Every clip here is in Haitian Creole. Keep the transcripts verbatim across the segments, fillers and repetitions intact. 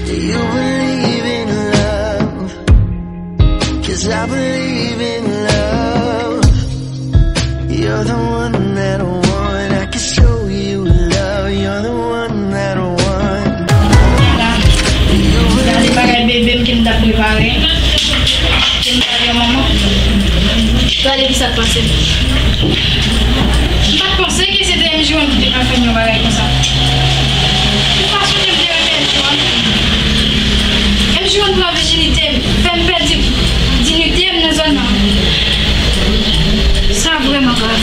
Do you believe in love? 'Cause I believe in love. You're the one that I want. I can show you love. You're the one that I want. Gade bagay bebe m ke m t ap prepare. Ke m t ap yon manman. Gade ki sa k pase. M pa t panse ke se te M J One ki te ka fè m yon bagay konsa. M pa sonje m te renmen M J One. M J One pran vijinite m, fè m pèdi dinite m nan zòn nan. Sa vrèman grav. Sa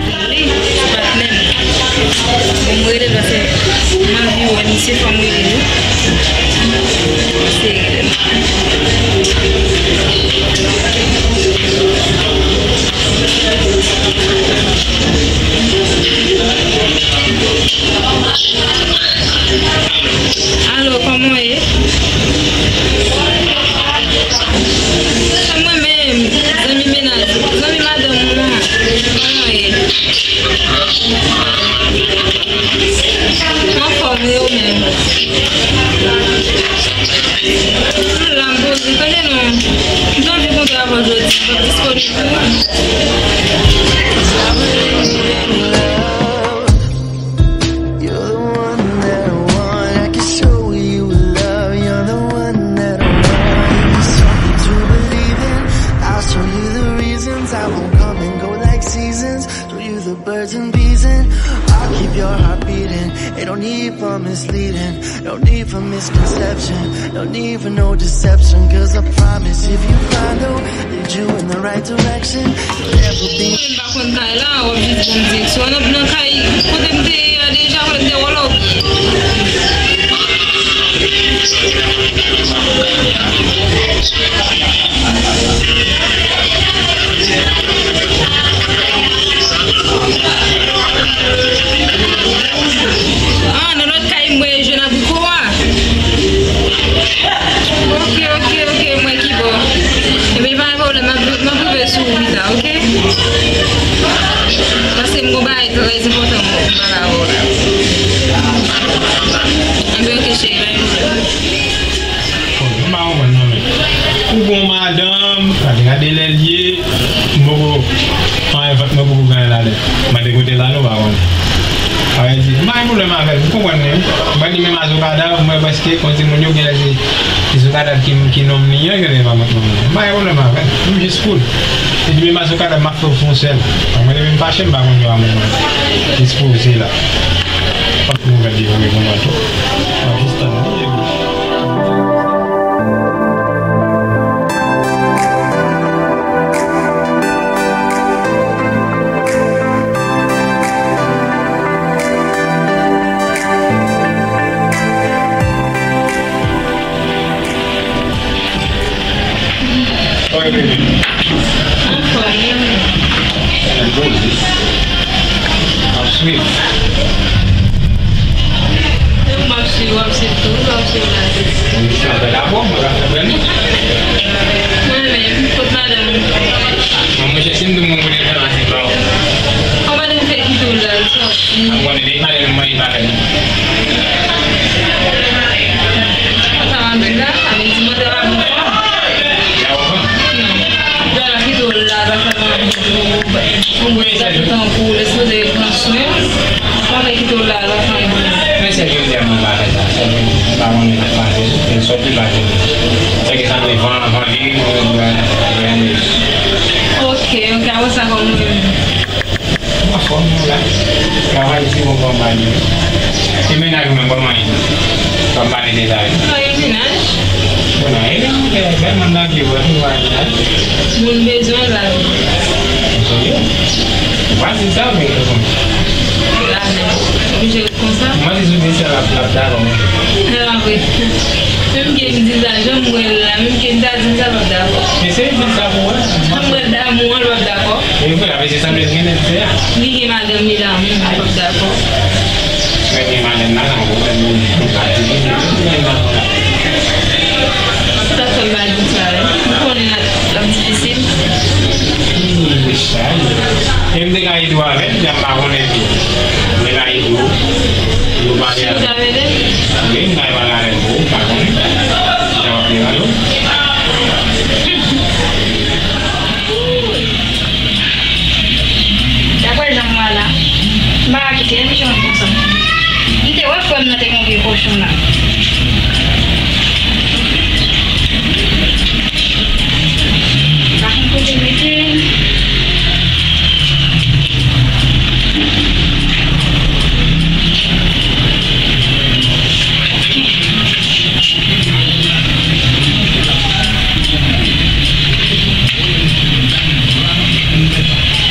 pale, se pa t menm. Bon, m rele l paske m anvi wè misye, fò m rele l. Se rele l. Alo, kòman w ye? Mwen menm, zanmi mennaj, zanmi madanm ou an, kòman w ye? Anfòm, e ou menm? M la, m poze, tande non. M t anvi kontre avè w jodi, w ap disponib pou mwen? You're the one that I want. I can show you love. You're the one that I want. Give me something to believe in. I'll show you the reasons. I won't come and go like seasons. Through you, the birds and bees, and I'll keep your heart beating. Ain't no need for misleading. No need for misconception. No need for no deception. 'Cause I promise if you find out, lead you in the right direction. You'll never be. M pa konn kay la, w ap jis ban m direksyon. Nan, nan kay kote m te ye a deja, kote m te wòl ou. Ah, nan lòt kay mwen jwenn abriko a. Ok, ok, ok, mwen ki bò. Ebyen, pa gen pwoblèm, m ap, m ap rive sou ou pita, ok? Paske m gon bagay trè enpòtan m pale avè w la. Ebyen, ok, cheri, pa gen pwoblèm. Bon, m pa konprann non, men. Ou gon madanm, gade, gade lè l ye, m poko, anyen vant mwen poko gen ladan. Mande kote l ale, ou pa konnen. Sa vle di, m pa gen pwoblèm avè l, m konprann li, wi. M wè li menm a Zokadav, m wè prèske, konn timoun yo genlè se, se Zokadav ki, ki nonm li an, yo genlè pa mèt nonm li an. M pa gen pwoblèm avè l, m jis cool. Li di menm a Zokadav, m ap fè w fè yon sèl. Mwen, depi m fache, m pa konn jwe a moun. Jis poze la. Fòk nou fè devore pou mwen tou. M ap jis tann li, epi. Oy, bebe. Anfòm, wi. Ann poze. M ap swiv. Se ou m ap swiv, w ap swiv tou, w ap swiv la tou. Mwen, misye ap fè dabò, mwen pa fè premye. Mwen menm, kot madanm ou? Mwen, monchè, si m di w mwen kote l fè la, se pa w. Kòman madanm fè kite w la, l sòti? Mwen konnen depi madanm mwen, li pa fè non. Sa m ap di la, sa vle di mwen te pa bon fòm. Li pa bon fòm? Non. Dòla kite w la, l pa fè mwen anvi pou ou. Ou wè, se tankou, lè sipoze pran swen. Pandan kite w la, l pa fè anyen. Men sèl yo di a mwen pa fè sa. Sèl yo di, m pa konnen sa k pase. Se sòt li pa fè. Se ke sa mwen van, van vire, mwen, mwen, mwen, mwen. Ok, ok, apre sa, kòman ou menm? Anfòm, nou la. Travay isi, bon, bon, ba nou. E mennaj ou menm, kòman ye? Kòm pale de sa yo. Sa gen mennaj? Bon, nan, e nan, e, bèl moun nan ki wè, nou pa mennaj. Moun bezwen la. Serye? Ou pa di sa, men, ou konn. La, men, oblije ret konsa. Mwen, si sou di sa, l ap, l ap dakò, men. E pa vre. Menm ke m di sa, jan m wè l la, menm ke m ta di l sa, l p ap dakò. Men se di sa pou wè. Jan m wè l damou an, l p ap dakò. E vre, a, men se sa m te gen nèt fè a. Li gen madanm, li damou, mwen p ap dakò. Mwen gen madanm la, sa yon pwoblèm, li pa di li gen madanm la. Sa fè m pa di sa, wi. M konnen l ap, l ap difisil. Hmm, sa, wi. E m te ka ede w avè l, jan m pa konnen tou. M te ka ede w. Si w ta rele? Wi, m ka pale avèk ou, m pa konnen. Jan w ap leve yo. Daprè jan m wè la, m pa ka kite emisyon an konsa. M te wè frè m nan te gen yon vye kochon la. M pa konn kote m mete l.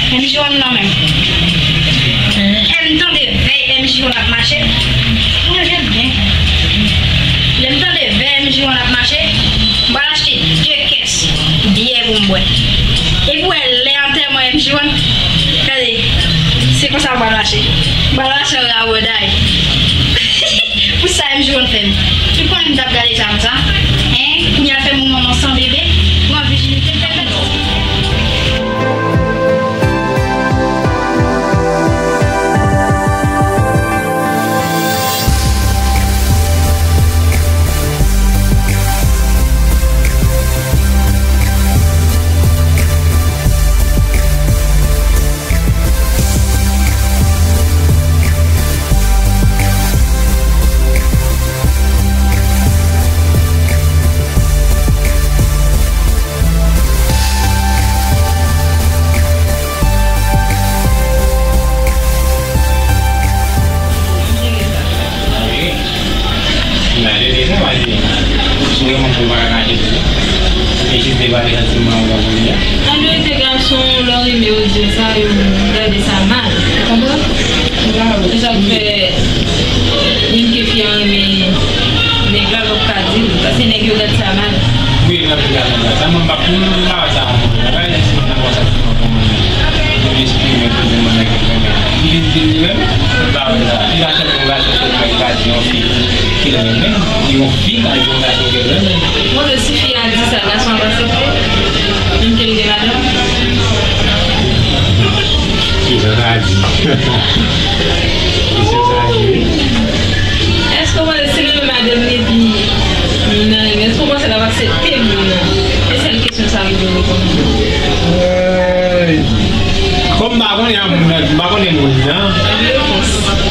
M J One nan menm. Lè m tande vèy M J One ap mache, m rele byen. Lè m tande vèy M J One ap mache, m pral achte de kès byè pou m bwè. Epi w wè lè antèman M J One, gade, se konsa m pral mache. M pral mache an rabòday. Pou sa M J One fè m. Ou konnen m t ap gade sa konsa? Hein? Kounye a l fè m yon manman san bebe, pran vijinite l, fè m pèdi. Gade deja, w a di, si w renmen pou w pa ka kache tou. E jis debake santiman w pou li a. An verite, gason, lè w renmen yo di sa, yo gade sa mal. Ou konprann? E sa k fè youn ke fi a renmen nèg la, l ap ka di l. Paske nèg yo gad sa mal. Wi, m ap di gason sa. Sa mwen m pa pou m pa wè sa. Mwen pa wè si mwen nan konsa. Li esprime pou di mwen nèg li renmen. Li vin di li renmen, m pa wè sa. Li ka chèche yon gason sèlman, li ka di yon fi ki l renmen, yon fi ka di yon gason ke l renmen. Bon, men si fi a di sa, gason ap aksepte? Menm ke l gen madanm? Kisa sa di? Kisa sa di? Èske w panse si l renmen madanm li epi moun nan renmen, èske w panse l ap aksepte moun nan? Se sèl kesyon sa m vle reponn. Ey! Kòm m pa konnen a moun nan, m pa konnen moun nan.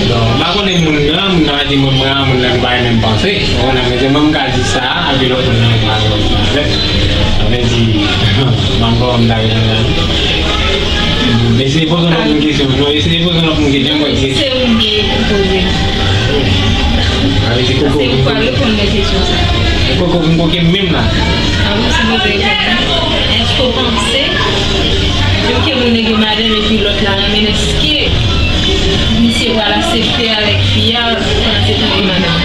Bon, m pa konnen moun nan, moun nan pa di mwen, mwen a moun nan, nou pa gen menm panse. Ou konprann, men se mwen m ka di sa, epi lòt moun nan pa gen lòt moun nan. Sa vle di, m pa kwè m ta reponn la. Eseye poze yon lòt moun kesyon. Non, eseye poze yon lòt moun kesyon. Se ou ki poze. Sa vle di koko. Se ou k pral reponn nan kesyon sa. Koko vin koke m menm la. A, ou sipoze reponn. Èske w panse, menm ke moun nan gen madanm epi lòt la renmen l, èske misye pral aksepte avèk fi a pandan se li ki madanm?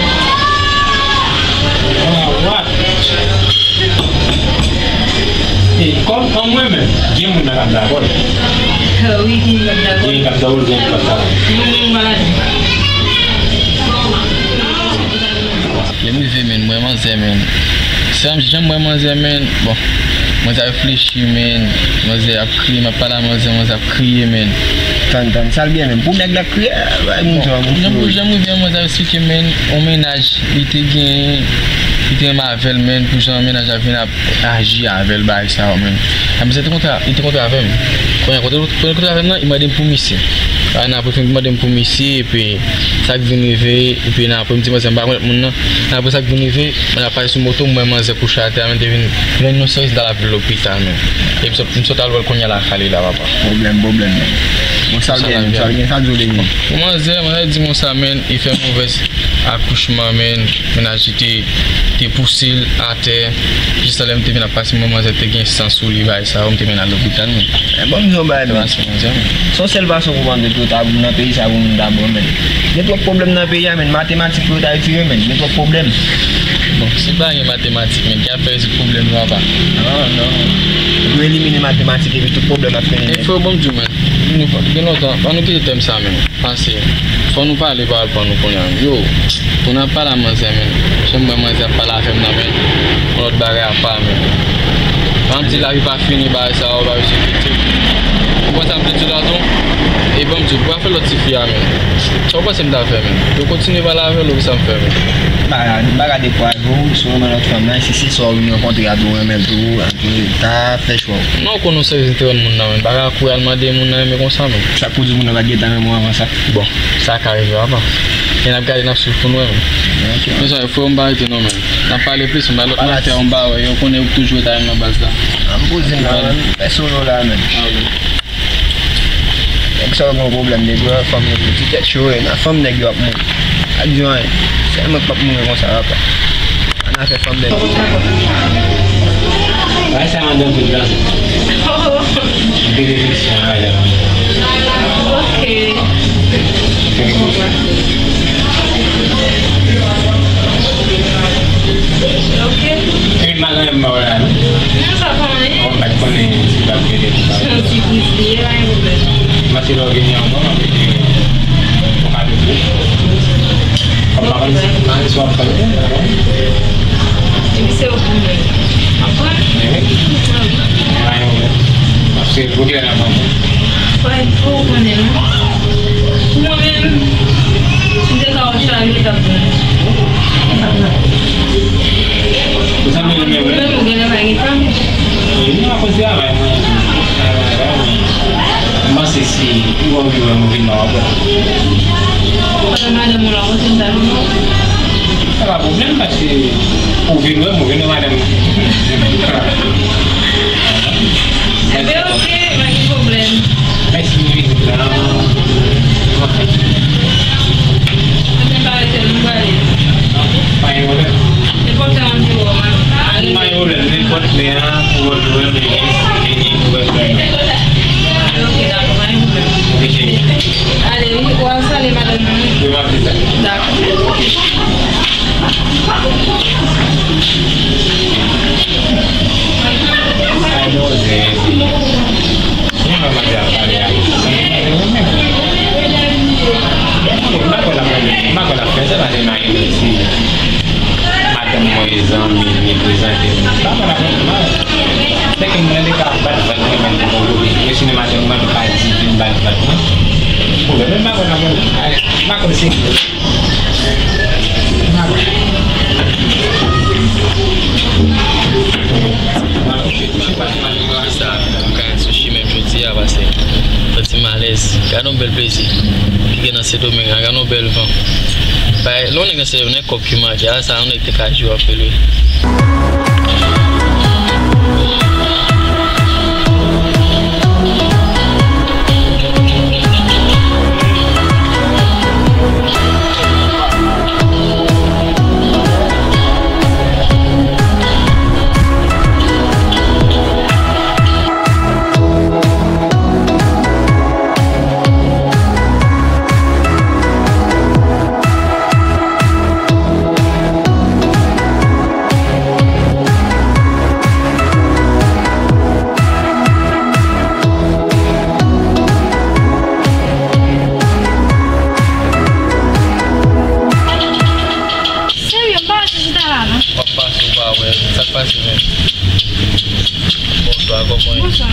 Ah, what? E kòm an mwen menm, gen moun nan k ap dakò l. Ah wi, gen moun k ap dakò l. Gen k ap dakò l, gen k ap dakò l. Mwen menm, m pa ladan. Lè m rive, menn, m wè manzè, menn. Sa, jan m wè manzè, menn, bon, manzè ap reflechi, menn. Manzè ap kriye, m ap pale a manzè, manzè ap kriye, menn. Tann, tann, sa l gen menm? Pou nèg la k kriye, bay moun sa, moun. Jan, jan m rive, manzè ap eksplike, menn, yon mennaj li te gen, li te renmen avè l, menn, pou jan mennaj la vin ap aji avè l, bagay sa yo, menn. Sa, misye te kontre, li te kontre avè m. Kounye a, kote, kote l kontre avè m nan, li mande m pou misye. A, nan apre fin mande m pou misye, epi sa k vin rive, epi nan apre m di manzè m pa konn lòt moun nan. Nan apre sa k vin rive, mwen ap pase sou moto, m wè manzè kouche atè a, menn, te vin plen yon sèvis, l al ap lopital, menn. Epi m sot, m sot al wè l kounye a lakay li la, papa. Pwoblèm, pwoblèm, menn. Bon, sa l gen, sa l gen, sa l di w de li? Bon, manzè, manzè di m sa, menn, li fè movèz akouchman, menn, mennaj li te, te pouse l atè. Jis lè m te vin ap pase, mwen, manzè te gen san sou li, bagay sa yo, m te mennen l lopital, menn. E bon, m di w bagay, menn. Se yon sèl fason pou manzè pou ta nan peyi sa pou moun ta bon, menn. Gen twòp pwoblèm nan peyi a, menn. Matematik pou yo ta retire, menn. Gen twòp pwoblèm. Bon, si pa gen matematik, menn, ki ap fè rezoud pwoblèm yo apa? Non, non. Pou elimine matematik epi tout pwoblèm ap fini, menn. E fò bon m di w, menn. Nou pa, gen lontan, ann nou kite tèm sa, menn. Pase, fò nou pale pawòl pa nou kounye a. Yo, pou n ap pale a manzè, menn. Jan m wè manzè ap pale avè m nan, menn. Yon lòt bagay apa, menn. An di lavi pa fini, bagay sa yo, bagay sou kite. Ou konn sa m vle di w la tou? E ban m di w, pou afè lòt tifi a menm, sa w panse m ta fè menm? Pou kontinye pale avè l oubyen sa m fè menm? M pa, m pa ka dekwa avè w, si w renmen lòt fanm nan, si se sa w vin rankontre a tou, w renmen l tou, antre, ta fè chwa w. Non, w konnen w serye te renmen moun nan, men m pa ka kouri al mande moun nan renmen konsa menm. Sa k pou di moun nan pa t gentan renmen w avan sa? Bon, sa ka rive, papa. Men n ap gade, n ap swiv pou n wè menm. Ok. Mezanmi, frè m pa rete non, men n ap pale plis, m ba lòt mwen fè yon ba, wè, yo konnen ou toujou ta nan baz la. An m poze m la, men m fè solo la, men. Ah, ok. Nèg sa yo gen yon pwoblèm, nèg yo, fanm yo piti tèt yo, e nan fanm nèg yo ap mouri. Pa di anyen. Sèl mwen k p ap mouri konsa, papa. Ann afè fanm nèg yo. Bay sa madanm tout la. Benediksyon, madanm. Ok. Ok. E madanm mwen la. Non, sa pa anyen. Mwen pa t konnen si l ap rele pou pale. Se yon sipriz li ye, pa gen pwoblèm. Mwen se lè w vini ankò, mwen vini pou kado pou ou. Kòm pa konn si, si w ap pran. Epi se ou pou mwen. Ap pran? Wi. Pa gen pwoblèm. Paske pwoblèm la pa bon. Fò, fò w konnen, non. Pou mwen menm, si m te ka wè w chale, w t ap bon. Ou sanble renmen vre? Ou menm, ou genlè pa gen fanm. Wi, non, akoz travay mwen. Travay, travay, men m panse si ou wè w vin wè m, ou vin wè w. Pandan madanm ou la, ou konn ta vin wè w? Sa pa pwoblèm, paske ou vin wè m, ou vin wè madanm mwen. Enben, ok, pa gen pwoblèm. Mèsi pou vizit la. Mwen te pa rete, nou prale. Pa gen pwoblèm. Nenpòt lè, m ap di w, man. Pa gen pwoblèm, nenpòt lè a, pou lòt jou, m vini, vini, pou lòt jou. Ok, dakò, pa gen pwoblèm. Ok, cheri. Ale, wi, w al salye madanm nan, wi. Wi, m ap di sa. Dakò. Ok. Sa e dòzè. Mwen pa mande ap pale a. M pa kwè l ap, m pa kwè l ap fè sa, paske m pa gen si madanm mwen e zanmi li prezante m. M pa kwè l ap fè sa. Sèke mwen te ka bat vant mwen menm pou mwen, mwen si madanm mwen pa di vin bat vant mwen. Pwoblèm, m pa kwè l ap fè sa. M pa kwè l se Sa, m ka sou chimen m jodi a, pase santi m alèz. Gade yon bèl plezi ki gen nan Sendomeng la, gade yon bèl van. Bay, lè yon nèg nan Sendomeng, nèg kòb ki manje a, sa yon nèg te ka jwe anpil, wi. Serye, m pa wè se chita la, non. W ap pase, w pa wè. Sa k pase menm? Bonswa, kòman w ye? Bonswa.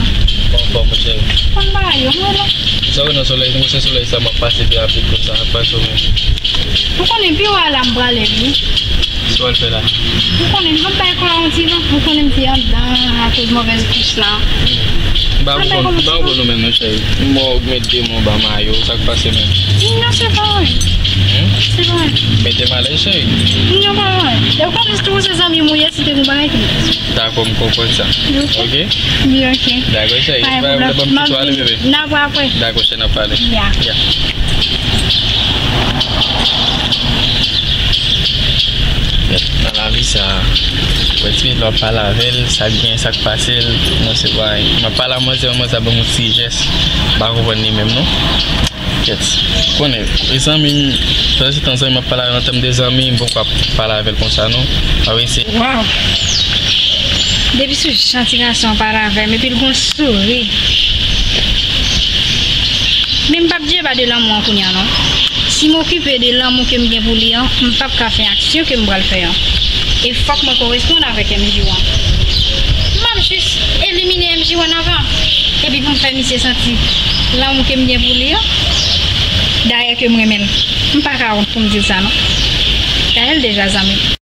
Kòman w fè, monchè? Konn bagay yo, mwen la. Sa w wè nan solèy, mwen se solèy sa, m ap pase pi rapid konsa, sa k pase w menm? Ou konnen biwo a la m prale, wi. Sa w al fè la? Ou konnen, m ap bay kò a yon ti van. Ou konnen m te anndan akoz movèz kouch la. M pa konprann, m pa konprann nou menm non, cheri. M wè w met de men w ba mayo, sa k pase menm? Non, se pa vre. Hmm? Se pa vre. Mete m alèz, cheri. Non, pa vre. E w konnen tou se zanmi m ou ye, si te gon bagay ki. Dakò, m konprann sa. Ok? Ok? Byen, ok. Dakò, cheri. Pa gen pwoblèm. Ban m kite w ale, bebe. N ap wè apre. Dakò, cheri, n ap pale. Ya. Ya. Nan lavi sa, wè ti pitit la w ap pale avè l, sa k gen, sa k pase l, non se pa anyen. M ap pale a manzè, manzè ap ban m yon ti jès, m pa konprann li menm non. Kèt, konnen, e zanmi m, sa se tan zanmi m ap pale avè l an tèm de zanmi, m poko ap pale avè l konsa non. A wi se. Waw! Depi sou jan ti gason an pale avè m, epi l gon souri. Men m p ap deba de lanmou an kounye a non. Si m okipe de lanmou ke m gen pou li an, m p ap ka fè aksyon ke m pral fè an. E fòk mwen koresponn avèk M J an. M ap jis, e Mini M J an avan. Epi pou m fè misye santi lanmou ke m gen pou li an. Dayè ke m renmen l. M pa ka wont pou m di l sa non. Dayè l deja zanmi m.